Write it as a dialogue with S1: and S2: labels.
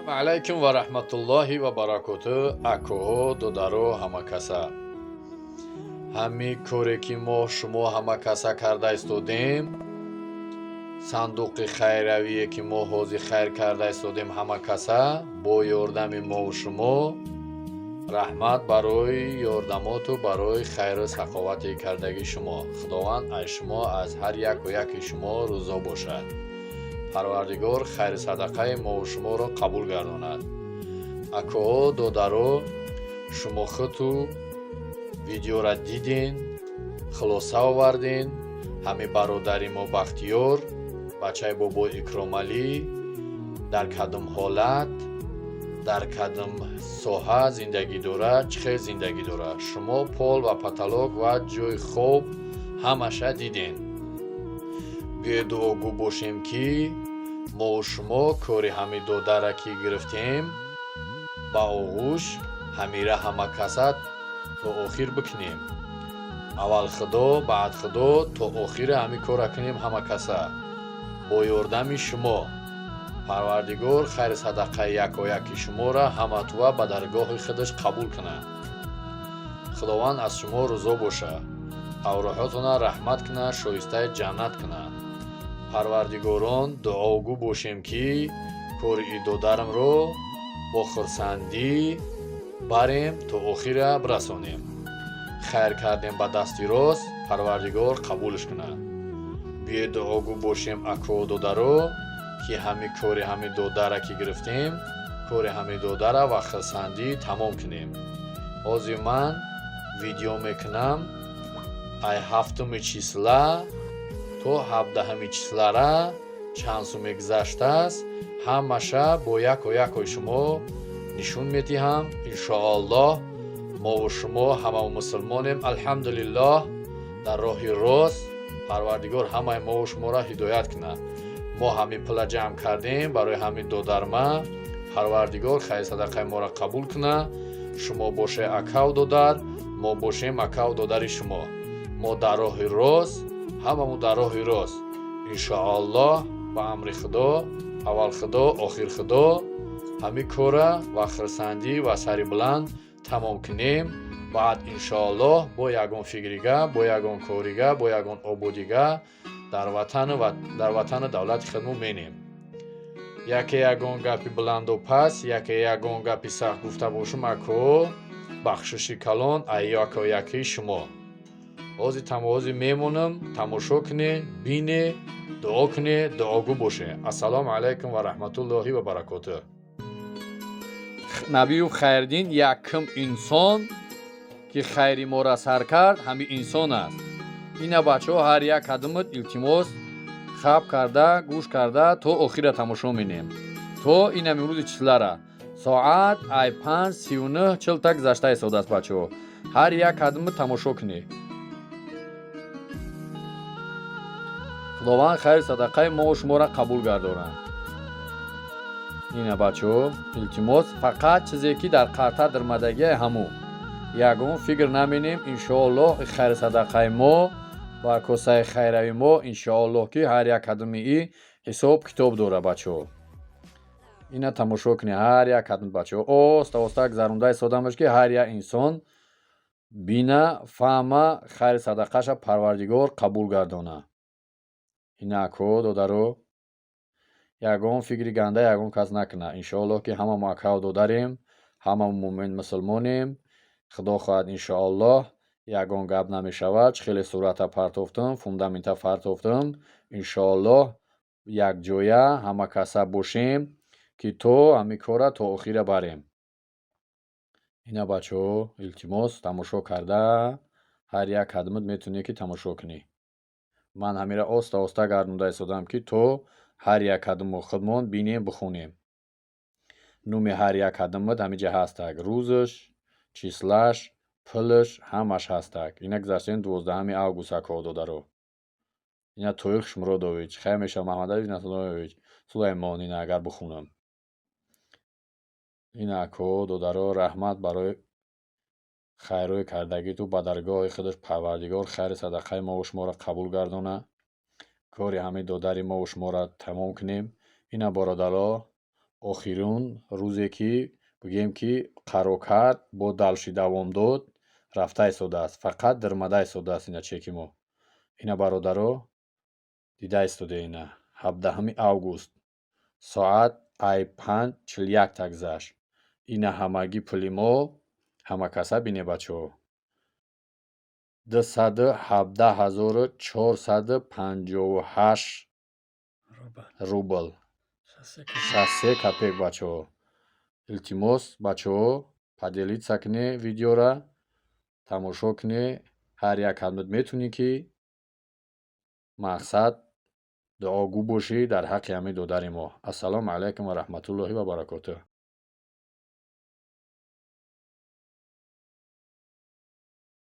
S1: Алайкум ва раҳматуллоҳи ва баракоту. Акоҳо, додаро, ҳамакаса, ҳамин коре ки мо шумо ҳамакаса карда истодем, сандуқи хайравие ки мо ҳозир хайр карда истодем ҳамакаса бо ёрдами мову шумо, раҳмат барои ёрдамоту барои хайру саховати кардагии шумо. Худованд аз шумо, аз ҳар яку яки шумо рӯзо бошад. Парвардигор хайру садақаи мову шуморо қабул гардонад. Акоҳо, додаро, шумо худту видеора диден, хулоса оварден. Ҳамин бародари мо Бахтиёр, бачаи бобои Икромалӣ, дар кадом ҳолат, дар кадом соҳа зиндагӣ дорад, чӣ хел зиндагӣ дорад, шумо пол ва потолок ва ҷойи хоб ҳамаша диден. Биёед, дуогӯ бошем, ки мову шумо кори ҳамин додара ки гирифтем ба оғӯш, ҳамира ҳамакаса то охир бикунем. Аввал Худо, баъд Худо, то охира ҳамин корра кунем ҳамакаса бо ёрдами шумо. Парвардигор хайру садақаи якояки шуморо ҳаматува ба даргоҳи худаш қабул кунад. Худованд аз шумо рӯзо бошад, авроҳотона раҳмат кунад, шоистаи ҷаннат кунад. Парвардигорон, дуогӯ бошем, ки кори и додарамро бо хурсандӣ барем, то охира бирасонем. Хайр кардем ба дасти рост, Парвардигор қабулш кунад. Биёед, дуогӯ бошем, акоу, додаро, ки ҳамин кори ҳамин додара ки гирифтем, кори ҳамин додара ва хурсандӣ тамом кунем. Ҳозир ман видео мекунам, ай 7-уми числа то 17-ами числара чанд сум мегузаштааст, ҳамаша бо яко якои шумо нишон медиҳам, иншоаллоҳ. Мову шумо ҳама мусулмонем, алҳамдулиллоҳ, дар роҳи рост. Парвардигор ҳамаи мову шуморо ҳидоят кунад. Мо ҳамин пула ҷамъ кардем барои ҳамин додарма. Парвардигор хайр садақаи моро қабул кунад. Шумо боше акав додар, мо бошем акав додари шумо. Мо дар роҳи рост, ҳамамон дар роҳи рост, иншоаллоҳ. Ба амри Худо, аввал Худо, охир Худо, ҳамин кора ва хурсандӣ ва сари баланд тамом кунем. Баъд, иншоаллоҳ, бо ягон фикрига, бо ягон корига, бо ягон ободига дар ватану дар ватану давлати худмон менем. Яке ягон гапи баланду пас, яке ягон гапи сахт гуфта бошум, ако, бахшиши калон ай яко якии шумо. Ҳозир тамоҳози мемонам, тамошо куне, бине, дуо куне, дуогӯ боше. Ассалому алайкум ва раҳматуллоҳи ва баракотуҳ. Набиюв Хайрдин якум инсон, ки хайри моро сар кард, ҳамин инсон аст. Ина, бачаҳо, ҳар як кадомат, илтимос, хаб карда, гӯш карда то охира тамошо менем. То инам имрӯзи числара соат ай 5:39:40 гузашта истодааст. Бачаҳо, ҳар як кадомат тамошо кунед. Худованд хайру садақаи мо шуморо қабул гардонад. Ина, бачаҳо, илтимос, фақат чизе ки дар қарта дармадагиай, ҳамун, ягон фикр наменем. Иншоаллоҳ, хайру садақаи мо ва косаи хайрави мо, иншоаллоҳ, ки ҳар як кадоми и ҳисоб китоб дора. Бачаҳо, ина тамошо кунед, ҳар як кадом, бачаҳо. Оста оста гузаронда истодамаш, ки ҳар як инсон бина, фаҳма, хайру садақаша Парвардигор қабул гардона. Ина, ако, додаро, ягон фикри ганда ягон кас накунад. Иншоаллоҳ, ки ҳама мо акав додарем, ҳама мӯмин мусулмонем. Худо хоҳад, иншоаллоҳ, ягон гап намешавад. Чӣ хеле сурата партофтум, фундамента партофтум, иншоаллоҳ, якҷоя ҳама каса бошем, ки то ҳамин корра то охира барем. Ина, бачаҳо, илтимос, тамошо карда ҳар як кадомат метавонӣ, ки тамошо кунӣ. Ман ҳамира оста оста гардонда истодам, ки то ҳар як кадому худмон бинем, бихонем. Нуми ҳар як кадомат ҳамиҷа ҳастак, рӯзаш, числаш, пулаш, ҳамаш ҳастак. Ина гузаштем 12-ами август, акоҳо, додаро. Ина Тоир Хушмуродович, хайр мешавад, Маҳмадалӣ Насруллоевич Сулаймон. Ина, агар бихонам. Ина, акоҳо, додаро, раҳмат барои хайрҳои кардагиту. Ба даргоҳи худаш Парвардигор хайру садақаи мову шуморо қабул гардона. Кори ҳамин додари мову шуморо тамом кунем. Ина, бародаро. Охирун рӯзе, ки бигӯем, ки қарор кард, бо дальше давом дод, рафта истодааст, фақат дармада истодааст. Ина чеки мо, ина, бародаро, дида истоде. Ина 17 август, соат ай 5:41 гузашт. Ина ҳамагӣ пули мо, ҳама каса бине, бачаҳо, 217 458 рубл 63 копеек. Бачаҳо, илтимос, бачаҳо, поделиться кунед видеора, тамошо кунед. Ҳар як ҳадмат метавонӣ, ки мақсад дуогӯ бошӣ дар ҳаққи ҳамин додари мо. Ассалому алайкум ва раҳматуллоҳи ва баракотуҳ.